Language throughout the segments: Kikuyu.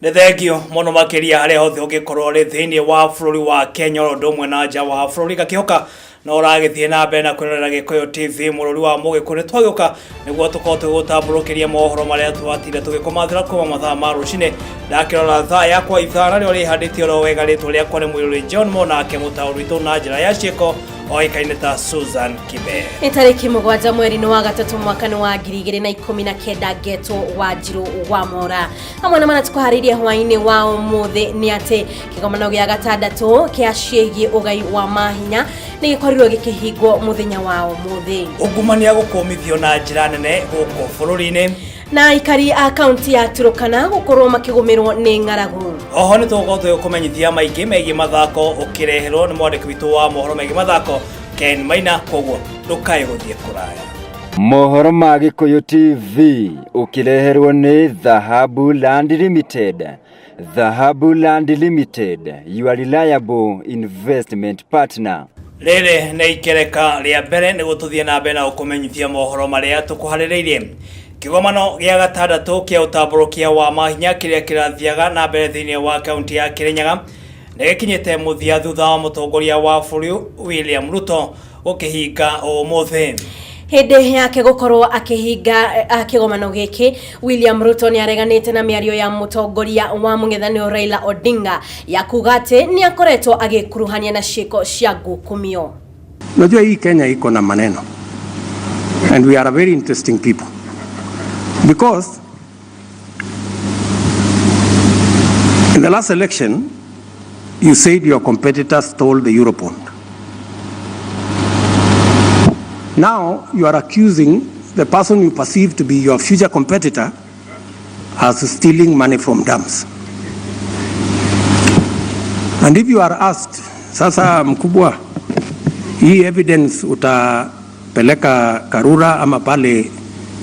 Nĩ thengio mũno makĩria harĩa hothe ũngĩkorwo ũrĩ thĩinĩ wa bũrũri wa Kenya oro ũndũ ũmwe na nja wa bũrũri. Ngakĩhoka no ũragĩthiĩ na mbere na kwĩrorera Gĩkũyũ TV mũrũri wa Mũgĩkũyũ. Nĩ twagĩũka nĩguo tũkorwo tũgĩgũtambũrũkĩria mohoro marĩa twatinda tũgĩkũmathĩra kuma mathaa ma rũcinĩ. Ndakĩrora thaa yakwa ithaa narĩo rĩhandĩte oro wega. Rĩtwa rĩakwa nĩ Mũirũrĩ John Monake, mũtaũri witũ na njĩra ya ciĩko oĩkaine ta Susan Kibe. Nĩ tarĩki 7 mweri-inĩ wa gatatũ mwaka-inĩ wa 2019, ngetwo Wanjirũ wa Mora. Hamwe na marĩa tũkũharĩirie hwaĩ-inĩ wa ũmũthĩ nĩ atĩ kĩgomano gĩa gatandatũ kĩa ciĩgiĩ ũgai wa mahinya nĩ gĩkorirwo gĩkĩhingwo mũthenya wa ũmũthĩ. Ungumania gũkũmithio na njĩra nene gũkũ bũrũri-inĩ. Na aikari a kaunti ya Turkana gũkorwo makĩgũmĩrwo nĩ ng'aragu. Oho nĩ tũgũkorwo tũgĩkũmenyithia maingĩ megiĩ mathako ũkĩreherwo nĩ mwandĩki witũ wa mohoro megiĩ mathako Ken Maina, koguo ndũkae gũthiĩ kũraya. Mohoro ma Gĩkũyũ TV ũkĩreherwo nĩ Dhahabu Land Limited. Dhahabu Land Limited, your reliable investment partner. Rĩrĩ nĩ ikereka rĩa mbere nĩguo tũthiĩ na mbere na gũkũmenyithia mohoro marĩa tũkũharĩrĩirie. Kĩgomano gĩa gatandatũ kĩa ũtambũrũkia wa mahinya kĩrĩa kĩrathiaga na mbere thĩinĩ wa kaunti ya Kĩrĩnyaga nĩ gĩkinyĩte mũthia thutha wa mũtongoria wa bũrũri William Ruto gũkĩhinga ũmũthĩ. Hĩndĩ yake gũkorwo akĩhinga kĩgomano gĩkĩ, William Ruto nĩ areganĩte na mĩario ya mũtongoria wa mũng'ethanĩro Raila Odinga ya kuga atĩ nĩ akoretwo agĩkuruhania na ciĩko cia ngukumio. Unajua hii Kenya iko na maneno and we are a very interesting people because in the last election you said your competitors stole the Eurobond. Now you are accusing the person you perceive to be your future competitor as stealing money from dams. And if you are asked, sasa mkubwa, hii evidence utapeleka Karura ama pale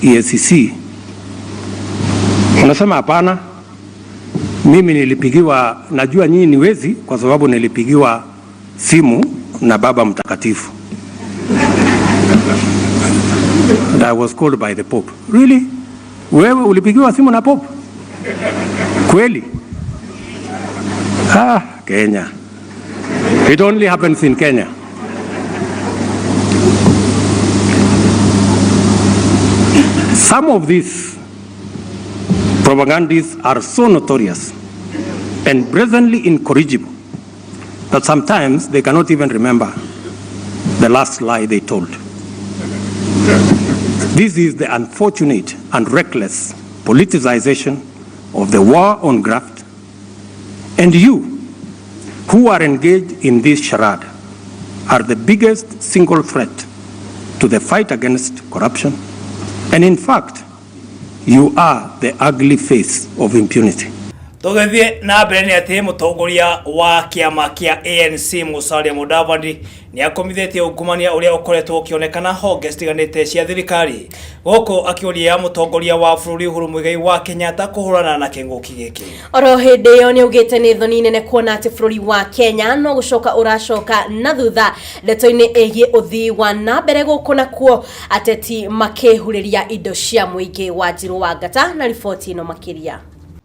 EACC, unasema hapana, mimi nilipigiwa, najua nyinyi ni wezi kwa sababu nilipigiwa simu na Baba Mtakatifu. And I was called by the Pope. Really? Wewe ulipigiwa simu na Pope? Kweli? Ah, Kenya. It only happens in Kenya. Some of these propagandists are so notorious and brazenly incorrigible that sometimes they cannot even remember the last lie they told. This is the unfortunate and reckless politicization of the war on graft, and you who are engaged in this charade are the biggest single threat to the fight against corruption, and in fact, you are the ugly face of impunity. Tũgĩthiĩ na mbere nĩ atĩ mũtongoria wa kĩama kĩa ANC Musalia Mudavadi nĩ akomithĩtie ungumania ũrĩa ũkoretwo ũkĩonekana honge citiganĩte cia thirikari, gũkũ akĩũria mũtongoria wa bũrũri Uhuru Muigai wa Kenyatta kũhũrana na kĩng'ũki gĩkĩ. Oro hĩndĩ ĩyo nĩ augĩte nĩ thoni nene kuona atĩ bũrũri wa Kenya no gũcoka ũracoka na thutha ndeto-inĩ ĩgiĩ ũthii wa na mbere, gũkũ nakuo ateti makĩhurĩria indo cia mũingĩ. Wanjirũ wa Ngata na riboti ĩno makĩria.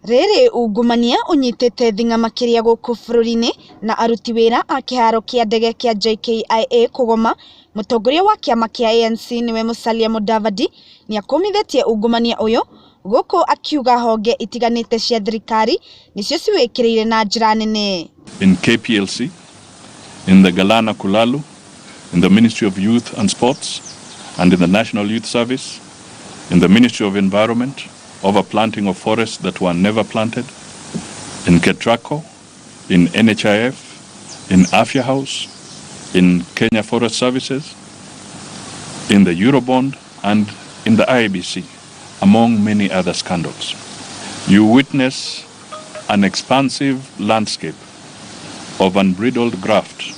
Rĩrĩ ungumania ũnyitĩte thing'a makĩria gũkũ bũrũri-inĩ na aruti wĩra a kĩharo kĩa ndege kĩa JKIA kũgoma, mũtongoria wa kĩama kĩa ANC nĩwe Musalia Mudavadi nĩ akũmithĩtie ungumania ũyũ, gũkũ akiuga honge itiganĩte cia thirikari nĩcio ciwĩkĩrĩire na njĩra nene. In KPLC, in the Galana Kulalu, in the Ministry of Youth and Sports, and in the National Youth Service, in the Ministry of Environment, over planting of forests that were never planted, in Ketraco, in NHIF, in Afia House, in Kenya Forest Services, in the Eurobond, and in the IEBC, among many other scandals. You witness an expansive landscape of unbridled graft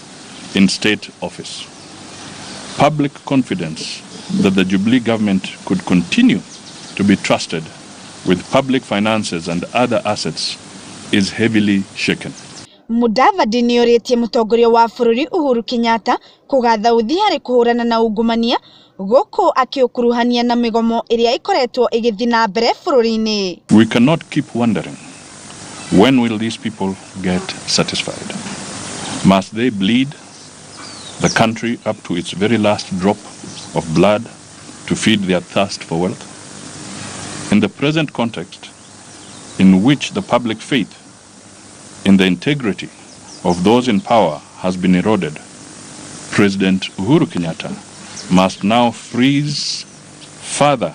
in state office. Public confidence that the Jubilee government could continue to be trusted with public finances and other assets is heavily shaken. Mudavadi nĩ orĩtie mũtongoria wa bũrũri Uhuru Kenyatta kũgatha ũthii harĩ kũhũrana na ungumania, gũkũ akĩũkuruhania na mĩgomo ĩrĩa ĩkoretwo ĩgĩthiĩ na mbere bũrũri-inĩ. We cannot keep wondering When will these people get satisfied? Must they bleed the country up to its very last drop of blood to feed their thirst for wealth? In the present context, in which the public faith in the integrity of those in power has been eroded, President Uhuru Kenyatta must now freeze further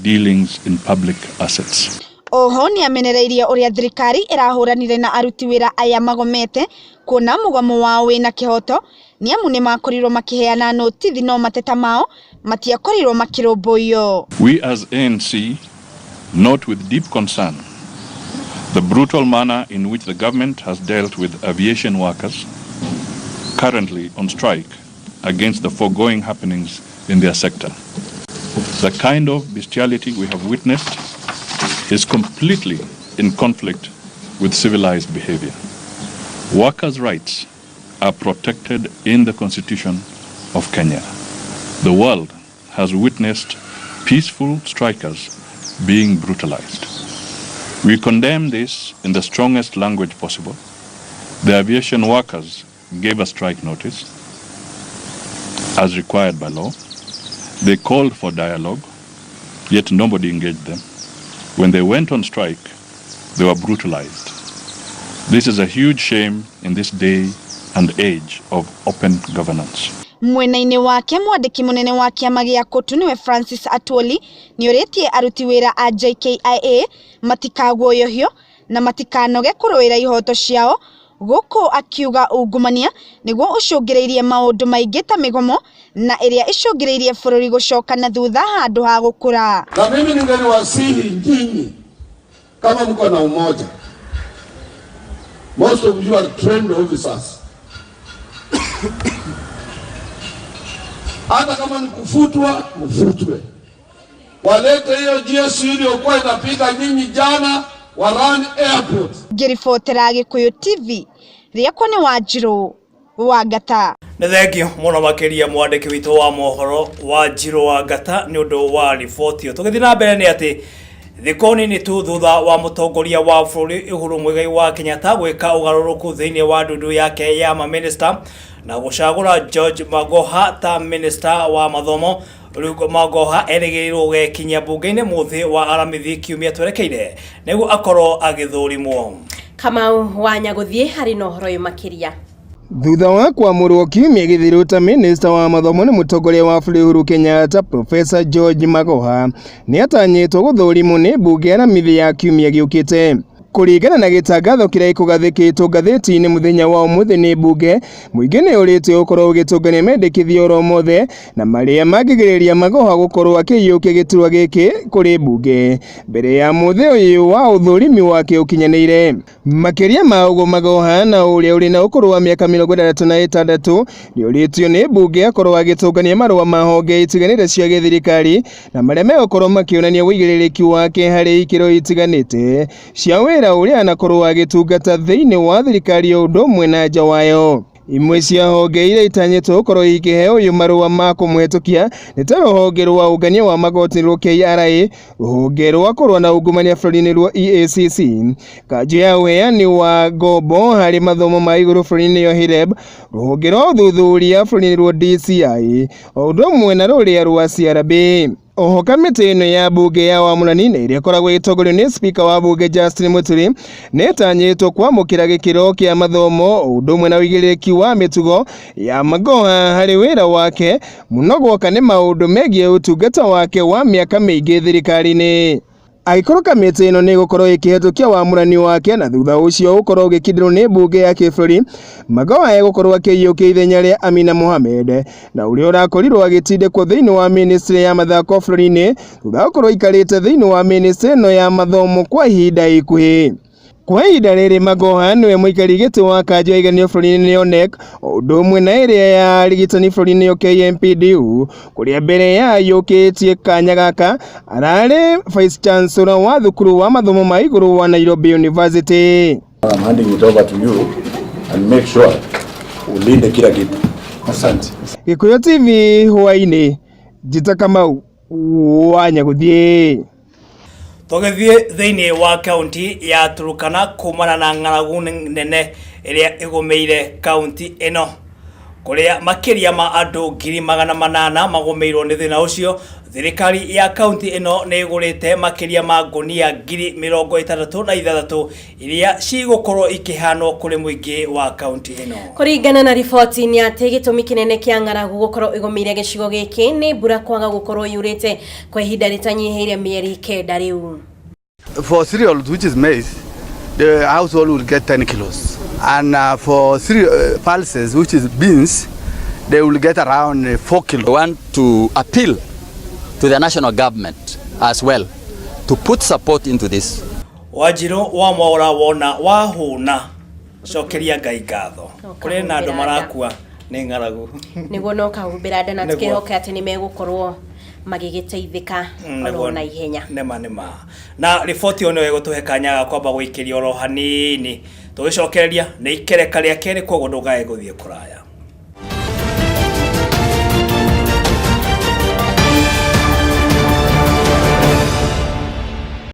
dealings in public assets. Oho nĩ amenereirie ũrĩa thirikari ĩrahũranire na aruti wĩra aya magomete kuona mũgomo wao wĩna kĩhoto nĩ amu nĩmakorirwo makĩheana notithi no mateta mao matiakorirwo makĩrũmbũiyo. We as ANC note with deep concern the brutal manner in which the government has dealt with aviation workers currently on strike against the foregoing happenings in their sector. The kind of bestiality we have witnessed is completely in conflict with civilized behavior. Workers' rights are protected in the Constitution of Kenya. The world has witnessed peaceful strikers being brutalized. We condemn this in the strongest language possible. The aviation workers gave a strike notice as required by law. They called for dialogue, yet nobody engaged them. When they went on strike, they were brutalized. This is a huge shame in this day and age of open governance. Mwena-inĩ wake mwandĩki mũnene wa kĩama gĩa KOTU nĩwe Francis Atwoli nĩorĩtie aruti wĩra a JKIA matikaguoyohio na matikanoge kũrũĩra ihoto ciao gũkũ akiuga ungumania nĩguo ũcũngĩrĩirie maũndũ maingĩ ta mĩgomo na ĩrĩa ĩcũngĩrĩirie bũrũri gũcoka na thutha handũ ha gũkũra. Na mimi ningeliwasihi nyinyi kama mko na umoja, most of you are trained officers hata kama ni kufutwa, mfutwe. Walete hiyo GSU iliyokuwa inapiga nyinyi jana, wa run airport. Ngĩribotera Gĩkũyũ TV rĩakwa nĩ Wanjirũ wa Ngata. Nĩ thengio mũno makĩria mwandĩki witũ wa mohoro Wanjirũ wa Ngata nĩ ũndũ wa riboti ĩyo. Tũgĩthiĩ na mbere nĩ atĩ thikũ nini tu thutha wa mũtongoria wa bũrũri Uhuru Muigai wa Kenyatta gwĩka ũgarũrũku thĩinĩ wa ndundu yake ya mamĩnĩsta na gũcagũra George Magoha ta mĩnĩsta wa mathomo, rĩu Magoha erĩgĩrĩirwo gũgekinyia mbunge-inĩ mũthĩ wa Aramithi kiumia twerekeire nĩguo akorwo agĩthũrimwo. Kamau wa Nyagũthiĩ harĩ na ũhoro ũyũ makĩria. Thutha wa kwamũrwo kiumia gĩthiru ta minista wa mathomo nĩ mũtongoria wa bũrũri Uhuru Kenyatta, Professor George Magoha nĩ atanyĩtwo gũthũrimwo nĩ mbunge Aramithi ya kiumia gĩũkĩte. Kũringana na gĩtangatho kĩrĩa gĩkũgathĩkĩtwo ngathĩti-inĩ mũthenya wa ũmũthĩ nĩ mbunge, mũingĩ nĩ ũrĩtio ũkorwo ũgĩtũngania mendekithio oro mothe na marĩa mangĩgirĩrĩria Magoha gũkorwo akĩiyũkia gĩturwa gĩkĩ kũrĩ mbunge mbere ya mũthĩ ũyũ wa ũthũrimi wake ũkinyanĩire. Makĩria ma ũguo, Magoha na ũrĩa ũrĩ na ũkũrũ wa mĩaka 66 nĩ ũrĩtio nĩ mbunge akorwo agĩtũngania marũa ma honge itiganĩte cia gĩthirikari na marĩa megũkorwo makĩonania ũigĩrĩrĩki wake harĩ ikĩro itiganĩte cia wĩra ũrĩa anakorwo agĩtungata thĩinĩ wa thirikari o ũndũ ũmwe na nja wayo. Imwe cia honge iria itanyĩtwo gũkorwo ikĩheo ũyũ marũa ma kũmũhetũkia nĩ ta rũhonge rwa ũngania wa magoti rwa KRA, rũhonge rwa kũrũa na ungumania bũrũri-inĩ rwa EACC, kanjũ ya ũheani wa ngombo harĩ mathomo ma igũrũ bũrũri-inĩ ya HELB, rũhonge rwa ũthuthuria bũrũri-inĩ rwa DCI, o ũndũ ũmwe na rũrĩa rwa CRB. Oho kamĩtĩ ĩno ya mbunge ya wamũrani na ĩrĩa ĩkoragwo ĩgĩtongorio nĩ spika wa mbunge Justin Muturi nĩ ĩtanyĩtwo kwamũkĩra gĩkĩro kĩa mathomo o ũndũ ũmwe na ũigĩrĩrĩki wa mĩtugo ya Magoha harĩ wĩra wake mũno gwoka nĩ maũndũ megiĩ ũtungata wake wa mĩaka mĩingĩ thirikari-inĩ. Angĩkorwo kamĩtĩ ĩno nĩ ĩgũkorwo ĩkĩhetũkia wamũrani wake na thutha ũcio ũkorwo ũgĩkindĩrwo nĩ mbunge ya kĩbũrũri, Magoha egũkorwo akĩiyũkia ithenya rĩa Amina Mohamed na ũrĩa ũrakorirwo agĩtindĩkwo thĩinĩ wa ministry ya mathako bũrũri-inĩ thutha wa gũkorwo aikarĩte thĩinĩ wa ministry ĩno ya mathomo kwa ihinda ikuhĩ. Kwa ihinda rĩrĩ Magoha nĩwe mũikari gĩtĩ wa kanjũ ya igeranio bũrũri-inĩ nĩyo KNEC o ũndũ ũmwe na ĩrĩa ya arigitani bũrũri-inĩ nĩyo KMPDU kũrĩa mbere ya aiyũkĩtie kanya gaka ararĩ Vice Chancellor wa thukuru wa mathomo ma igũrũ wa Nairobi University. I'm handing it over to you and make sure ulinde kila kitu. Asante. Gĩkũyũ TV hwaĩ-inĩ, Njĩta Kamau wa Nyagũthiĩ. Tũgĩthiĩ thĩinĩ wa kaunti ya Turkana kumana na ng'aragu nene ĩrĩa ĩgũmĩire kaunti ĩno kũrĩa makĩria ma andũ 800,000 magũmĩirwo nĩ thĩna ũcio. Thirikari ya kaunti ĩno nĩ ĩgũrĩte makĩria ma ngũnia 66,000 iria cigũkorwo ikĩheanwo kũrĩ mũingĩ wa kaunti ĩno. Kũringana na riboti nĩ atĩ gĩtũmi kĩnene kĩa ng'aragu gũkorwo ĩgũmĩire gĩcigo gĩkĩ nĩ mbura kwaga gũkorwo yurĩte kwa ihinda rĩtanyihĩire mĩeri 9 rĩu. For cereals, which is maize, the household will get 10 kilos. And for cereal, pulses, which is beans, they will get around 4 kilos. I want to appeal to the national government as well to put support into this. Wanjirũ wa Mwaũra, wona wahũna, cokeria Ngai ngatho. Kũrĩ na andũ marakua nĩ ng'aragu. Nĩguo, no kahumbĩra nda na Nĩguo. tũkĩhoke atĩ nĩ megũkorwo magĩgĩteithĩka oro na ihenya. Nĩma nĩma, na riboti ĩyo nĩyo ĩgũtũhe kanya ga kwamba gũikĩria oro hanini, tũgĩcokereria nĩ ikereka rĩa kerĩ, koguo ndũkae gũthiĩ kũraya.